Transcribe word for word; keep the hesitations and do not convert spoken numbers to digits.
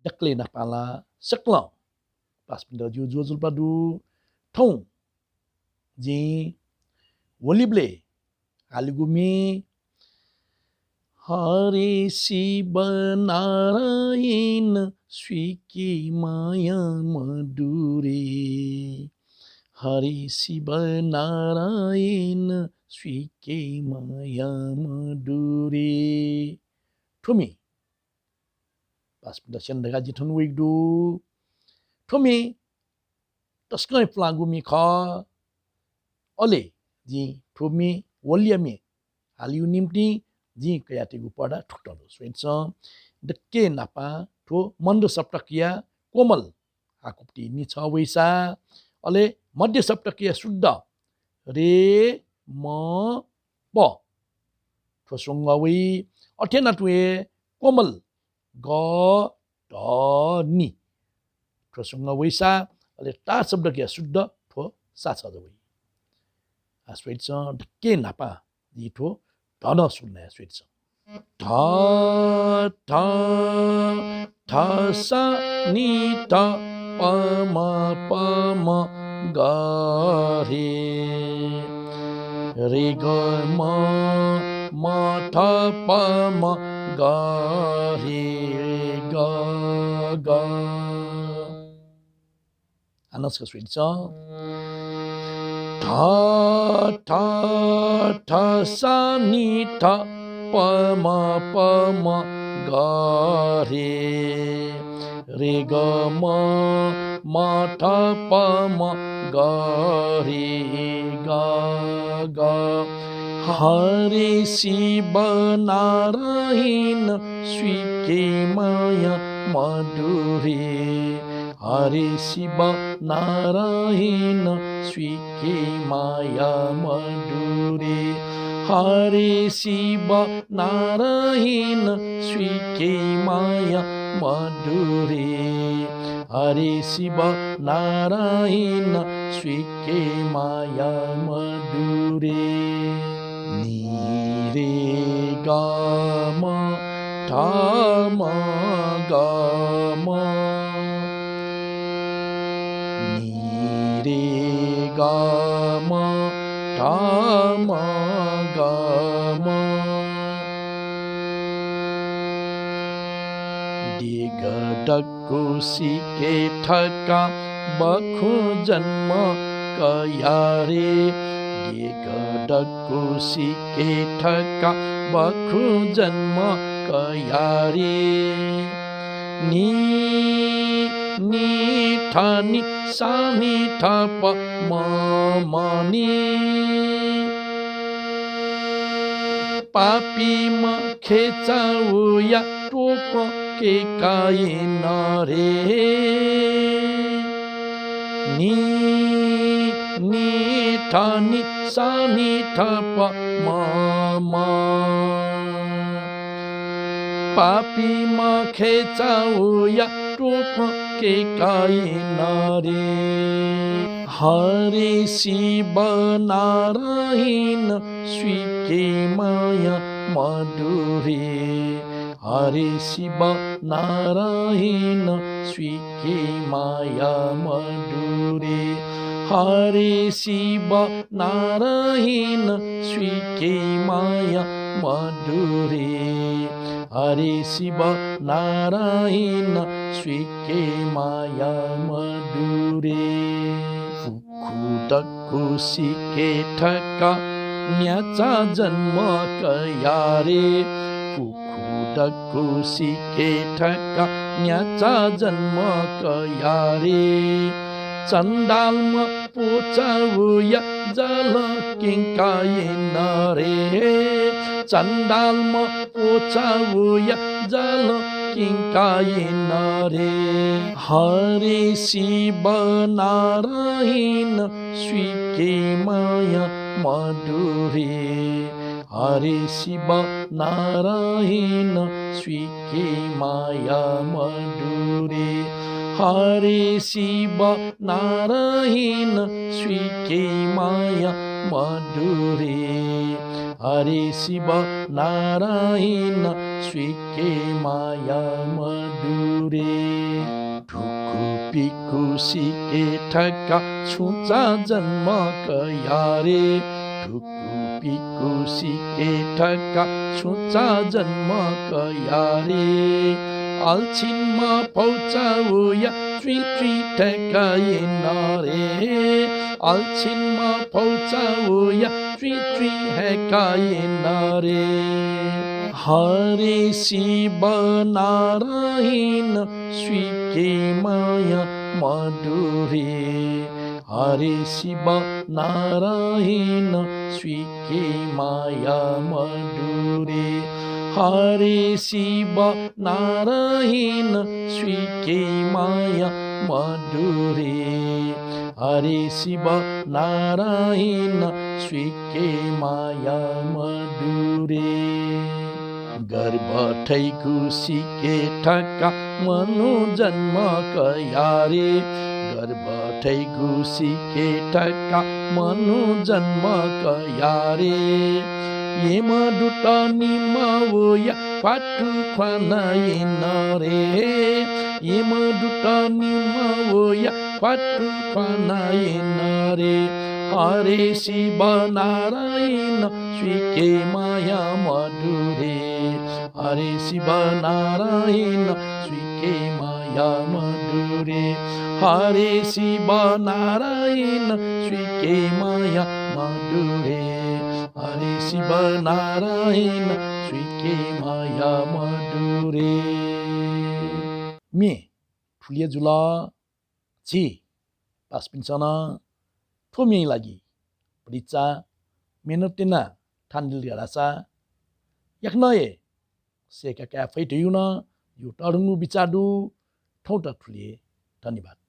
दकलय् न्हापां ला सकलें पासापिन्त जिगु ज्वजलपा दु। थौं जिं होलीबलय् हालिगु म्ये हरे शिव नारायण स्वीके माया मधुरे। हरे शिव नारायण स्वीके माया मधुरे। थ्व म्ये पासापिन्त स्यने धकाः जिं थन वइगु दु। थ्व म्ये तसकं हे पुलांगु म्ये खः। अले जिं थ्व म्ये होलीया म्ये हालेगु निंतिं जिं कयातयागु पहरा थुकथं दु। स्वयादिसँ, दकलय् न्हापां थ्व मन्द सप्तकया कोमल हाकुपति निछः वइसा, अले मध्य सप्तकया शुद्ध रे म प थ्व स्वंगः वइ। अथे यानाः थ्व हे कोमल ग ध नि थ्व स्वंगः वइसा, अले ता शब्दकया शुद्ध थ्व सा छजः वइ। आ, स्वयादिसँ, दकलय् न्हापां जिं थ्व ध नं सुरु याये, स्वयादिसँ। ध, ध, ध, सा, नि, ध, प, म, प, म, ग, रे। रे, ग, म, म, ध, प, म, ग, रे, ग, ग। हानं छकः स्वयादिसँ। ध, ध, ध, सा, नि, ध, प, म, प, म, ग, रे। रे, ग, म, म, ध, प, म, ग, रे, ग, ग। हरे शिव नारायण स्वीके माया मधुरे। हरे शिव नारायण स्वीके माया मधुरे। हरे शिव नारायण स्वीके माया मधुरे। हरे शिव नारायण स्वीके माया मधुरे। नि रे ग म ध म ग म। नि रे ग म ध म ग म। देगः दक्व सीके थकां बखुं जन्म कया रे। देगः दक्व सीके थकां बखुं जन्म कया रे। नि, नि ध नि सा नि ध प म म नि। पापीम्ह खेचाःया त्वपुं कय्का यन रे। नि, नि ध नि सा नि ध प म म। पापीम्ह खेचाःया त्वपुं कय्का यन रे। हरे शिव नारायण स्वीके माया मधुरे। हरे शिव नारायण स्वीके माया मधुरे। हरे शिव नारायण स्वीके माया मधुरे। हरे शिव नारायण स्वीके माया मधुरे। फुक्कु दक्व सीके थकां न्याचा जन्म कया रे। फुक्कु दक्व सीके थकां न्याचा जन्म कया रे। चण्डालम्ह प्वचाःया जालं कय्का यन रे। चण्डालम्ह प्वचाःया जालं कय्का यन रे। हरे शिव नारायण स्वीके माया मधुरे। हरे शिव नारायण स्वीके माया मधुरे। हरे शिव नारायण स्वीके माया मधुरे। हरे शिव नारायण स्वीके माया पिकु सिके ठक्का छुचा जन्म कया रे। थुकु पिकु सिके ठक्का छुचा जन्म कया रे। अल्छिनमा पौचा उया चुइँ चुइँ ठक्का इन रे। अल्छिनमा पौचा उया चुइँ चुइँ हय्का इन रे। हरे शिव नारायण स्वीके माया मदु रे। हरे शिव नारायण स्वीके माया मदु रे। हरे शिव नारायण स्वीके माया मदु रे। हरे शिव नारायण स्वीके माया मदु रे। गर्भ थैगु सिके ठक्का मनु जन्म कया रे। गर्भ थैगु सिके ठक्का मनु जन्म कया रे। यमदूत निम्ह उया ख्वातु ख्वाना इन रे। यमदूत निम्ह उया ख्वातु ख्वाना इन रे। हरे शिव नारायण स्वीके माया मदु रे। हरे शिव नारायण स्वीके माया मदु रे। हरे शिव नारायण स्वीके माया मदु रे। हरे शिव नारायण स्वीके माया मदु रे। म्ये थुलि हे जुल। झी पासापिन्सं नं थ्व म्येया लागि भतिचा मेहनत यानाः थानादिल धाःसा याकनं हे सय्का काये फइ धइगु नं जिगु तःधंगु बिचाः दु। थौंकन्हय् थुलि हे। धन्यवाद।